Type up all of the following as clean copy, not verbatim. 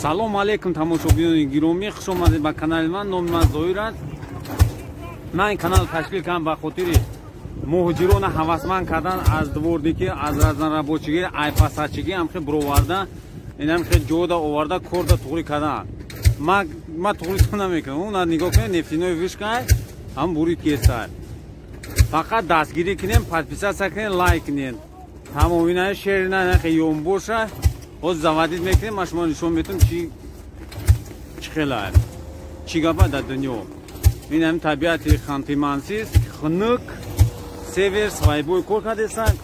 Салом алейкум тамошобинони гиромӣ, хуш омадед ба канали ман. Номи ман Зоир аст. Ман ин канал ташкил кардам ба хотири муҳоҷирона ҳавасманд кардан аз дворникӣ, аз разнорабочигӣ, айпасачигӣ ҳамхел буроварда, ин ҳамхел ҷода оварда, корда туғрӣ кардан. Ма туғритон намекунам. Уна нигоҳ кунед, нефтяной вышка ҳам бурид кесай. Фақат дастгирӣ кунем, подписаться кунем, лайк кунем. Тамом ина шерина нахе ёмбоша. Ҳоз заводить мекунем, ман шумо нишон метум чи хела. Чӣ гапа дар дунё. Ин ҳам табиати Ханты-Мансийск, хунук, север, свайбой кор кардесан.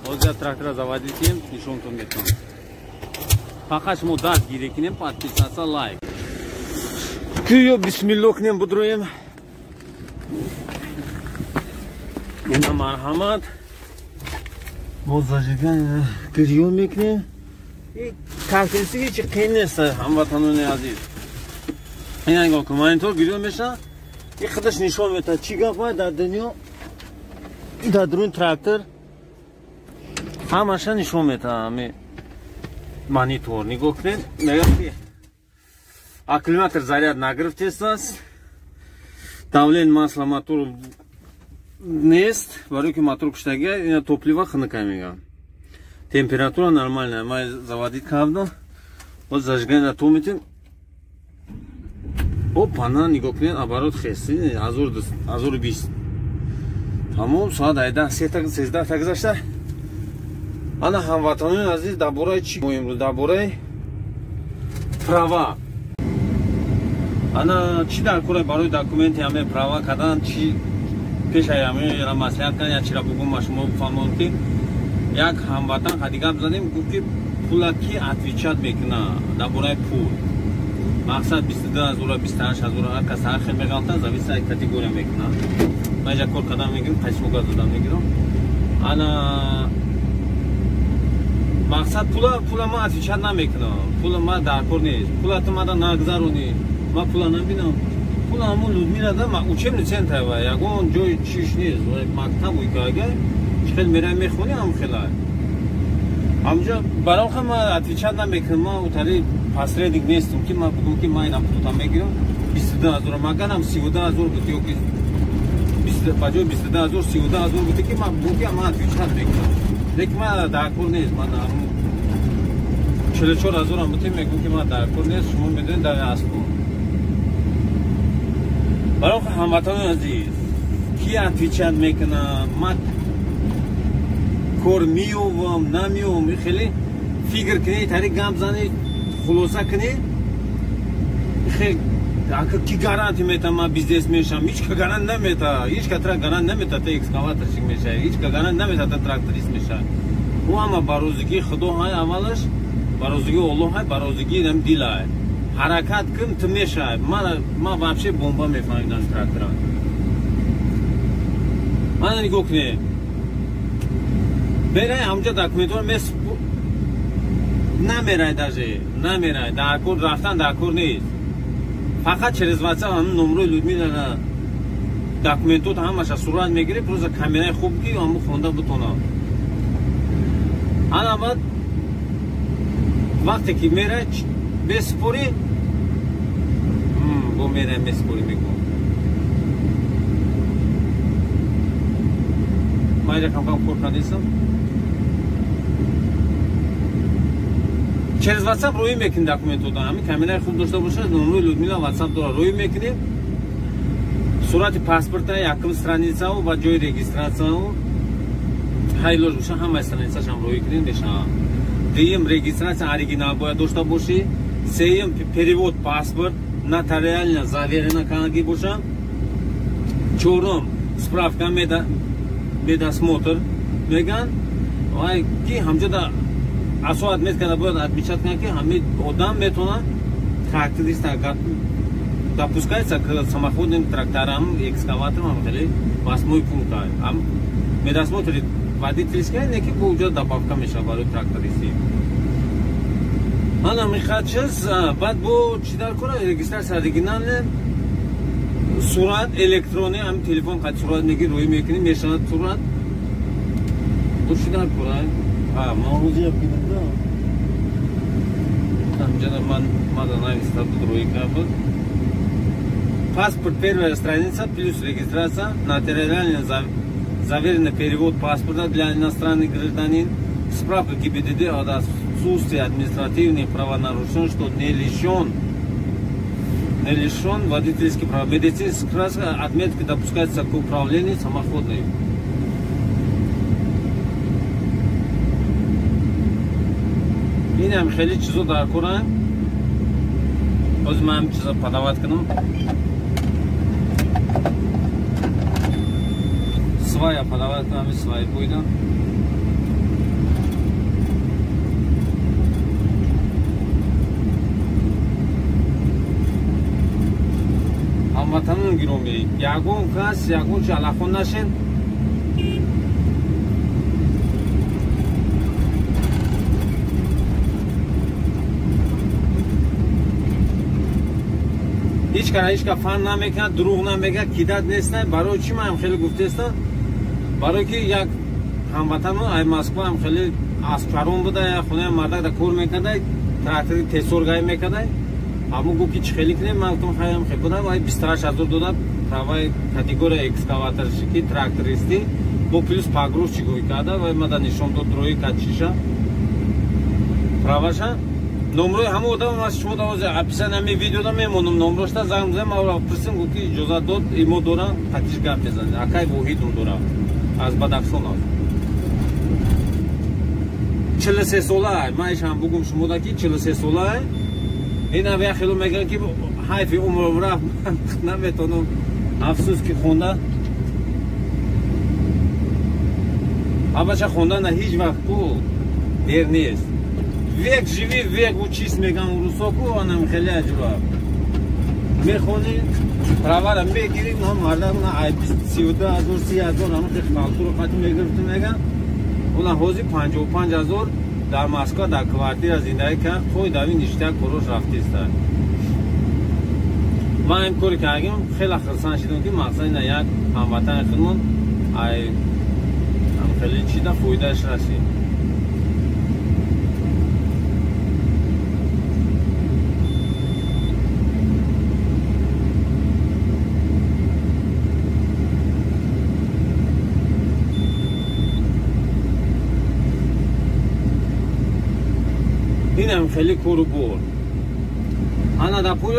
Ҳоз я трактора заводить кунем, нишонтон метум. Фақат шумо дастгирӣ кунем, подписаться, лайк. Кӯё бисмилло кунем, будроем. Ина марҳамат. Мо зажигание гирён мекунем. И трактористӣ чи қиин нест, ҳамватанони азиз. Ина нигоҳ кун, монитор гирён мешавад. И худаш нишон медиҳад чӣ гап дар дунё, дар дуруни трактор ҳамаша нишон медиҳад ҳами монитор. Нигоҳ кунед, мегӯяд ки аккумулятор заряд нагирифтааст, давление масла мотор нест, барои ки мотор куштагия, ина топлива хунука мегӯянд. Температура нормальная. Ман заводить кардам. Боз зажигание то метем. Опа, на нигоҳ кунед, оборот хест, 1020. Тамом, соат 13 гузашта. Ана ҳамватанони азиз, дар бораи чӣ мо имрӯз? Дар бораи права. Ана чӣ дар кора барои документи ҳаме права кардан, чӣ пешаи ҳамеро маслиҳат кардан, як чиро бугум ма шумо бифаҳмонам ки як ҳамватан хади гап задем, гуфт ки пула ки отвечать мекуна дар бораи пул. Мақсад 22 ҳазора, 28 ҳазора, ҳар кас ҳар хел меғалта, зависит аз категория мекуна. Ман иҷа кор кардан мегирам, қайсимо газ додан мегирам. Ана мақсад пула ман отвечать намекунам. Пула ман дар кор нест. Пула ту мада нагзаронӣ, ман пула набинам. Пула ҳамун Людмила да учебный центр ва ягон ҷои чиш нест, мактаб уйкага чӣ хел мерай мехонӣ ҳам хела. Ҳамҷо баром ха ман отвечать намекунам, ман утари посредник нестам ки ман бугум ки ман инам пулта мегирам 22 ҳазор, маганам 32 ҳазор буд ё ки ба ҷои 22 ҳазор 32 ҳазор буд ки ман бугум ки ман отвечать мекунам. Лекин ман дар кор нест, ман 44 ҳазорам бутем мегӯм ки ман дар кор нест, шумо медонед дар аспо. Барои ҳамватанони азиз, ки отвечать мекунам, ман кор меёвам, намеёвам, хеле фикр кунед, тари гап занед, хулоса кунед. Ки гарантия метавад ман бизнес мешавам? Ҳеҷ ка гарант наметавад, ҳеҷ ка тра гарант наметавад та экскаваторщик мешавад, ҳеҷ ка гарант наметавад та тракторист мешавад. Ӯ ҳама ба розигии Худо ҳай, аввалаш ба розигии Оллоҳ ҳай, ба розигии дил ҳай. Ҳаракат кун, ту мешавад. Ман вообще бомба мефаҳмидам трактора. Мана нигоҳ кунед. Берай ҳамҷа документҳоро намерай, даже намерай. Дар кор рафтан дар кор нест. Фақат через WhatsApp ҳамин номрои Людмилара документҳоро ҳамаша сурат мегирӣ, просто камераи хуб ки ҳамун хонда бутонам. Ана баъд вақте ки мерай месупорӣ, бо мерай месупорӣ мегӯм. Ман иҷа кам-кам кор кардистам. Через WhatsApp рӯй мекунем документҳоро. Ҳамин камераи хуб дошта бошад, номрои Людмила WhatsApp дорад, рӯй мекунем. Сурати паспорта, якум страницао ва ҷои регистратсияо ҳайлош боша, ҳамаи страницашам рӯй кунем мешавад. Дуюм, регистратсия оригинал бояд дошта бошӣ. Сеюм, перевод паспорт нотариально заверена кардагӣ боша. Чорум, справка медосмотр мегӯянд, вай ки ҳамҷода асо отмет карда бояд отмечать кунад ки ҳамин одам метавонад тракторист допускается к самоходным тракторам, экскаваторам, хеле восьмой пункт. Медосмотр водительская, не ки бо уҷо добавка мешавад барои трактористӣ. Ана мехоҳад чиз, баъд бо чӣ дар кора? Регистратсия оригиналне, сурат электронӣ, ҳамин телефон қад сурат мегирӣ, рӯй мекунӣ, мешавад сурат. Бо чӣ дар кора? Ман ҳозир бинам. Инҷа ман мада нависта буд, рӯи кард буд. Паспорт первая страница плюс регистрация, нотариально заверенный перевод паспорта для иностранных гражданин, справка ГИБДД от отсутствия административных правонарушений, что не лишен водительских прав. Медицинская справка, отметка допускается к управлению самоходной. Инам хеле чизо дар корам. Боз ман ҳам чизо подавать кунам. Своя подавать кунам, свои буйдан. Ҳамватанон гиромӣ, ягон кас ягон чи алахон нашен. Ҳеч кара ҳеч ка фан намекунад, дурӯғ намегӯяд, кидат нестан. Барои чӣ ман хеле гуфтестам? Барои ки як ҳамватанмон ай Москва ҳам хеле аспчарон буда, як хонаи мардак да кор мекарда, трактори тесоргай мекарда. Ҳамон гуфт ки чӣ хеле кунем, ман гуфтам хайрам хел буда, вай 28 ҳазор дода праваи категория экскаваторщики, трактористи, бо плюс погрузчик карда, вай мада нишон дод рои качиша праваша. Номрои ҳама одам аз шумо давози описание ҳамин видеода мемонам, номрошта занг мезанам, ман пурсим, гуфт ки иҷозат дод, имо дорам, қатиш гап мезанем. Акай Воҳидум дорам, аз Бадахшон аст. 43 сола, ман ишам бугум шумода ки 43 сола. Ин ав як хело мегӯянд ки ҳайфи умром рафт, наметонам. Афсӯс ки хонда. Абача хонда на ҳеҷ вақт ку дер нест. Век живи, век учись, меган русо ку, анам хеле аҷиба. Мехонӣ, правара мегирӣ, на мардак на ай 32 ҳазор, 30 ҳазор, ҳамон хел халтуро қати мегирифту меган. Она ҳозир 55 ҳазор дар Москва дар квартира зиндагӣ кард, қой дави ништак корош рафтиста. Ман ин кори кардем, хеле хурсанд шудам ки мақсад ина як ҳамватани худмон ай ҳам хеле чида фоидааш расид. Инам хеле кору бор. Ана да пул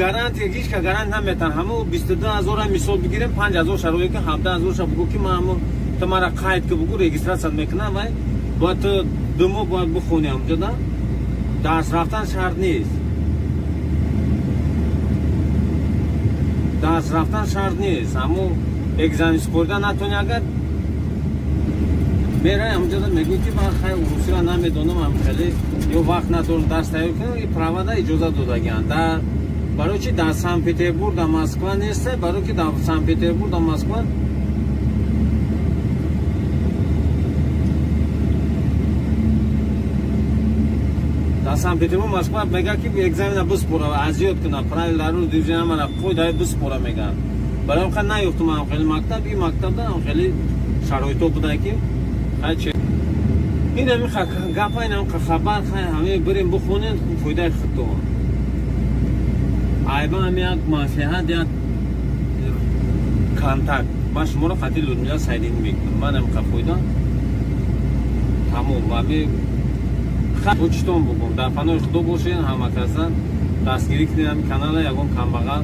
гарантия, ҳеч ка гарант наметан. Ҳамон 22 ҳазора мисол бигирем, 5 ҳазор шарои ки 17 ҳазорша бугу ки ман ҳамон ту мара қайд ки бугу регистрация мекунам, вай бояд ту ду моҳ бояд бихонӣ ҳамҷода. Дарс рафтан шарт нест. Дарс рафтан шарт нест. Ҳамон экзамен супорида натонӣ агар мерай ҳамҷода мегӯй ки ман хай русиро намедонам, ҳам хеле ё вақт надорам дарс тайёр кунам, и правада иҷозат додагианд. Барои чи дар Санкт-Петербург, дар Москва нест, барои ки дар Санкт-Петербург, дар Москва дар Санкт-Петербург, Москва мегӯяд ки экзамена биспора, азёд кунад, правиларо движения қоидаи биспора мегӯянд. Барои ҳам наёфтум ҳам хеле мактаб, ин мактабда ҳам хеле шароито буда ки ин ҳамин гапа, ин ҳам хабар, ҳамин бирем бихонем, фоидаи худтон. Айба ҳам як маслиҳат, як контакт. Ман шуморо қати Людмила Сайдин мекунам. Ман ҳам фоида тамом. Ҳамин читон бугум. Дар паноҳи Худо бошед, ҳама каса дастгирӣ кунед ҳамин канала, ягон камбағал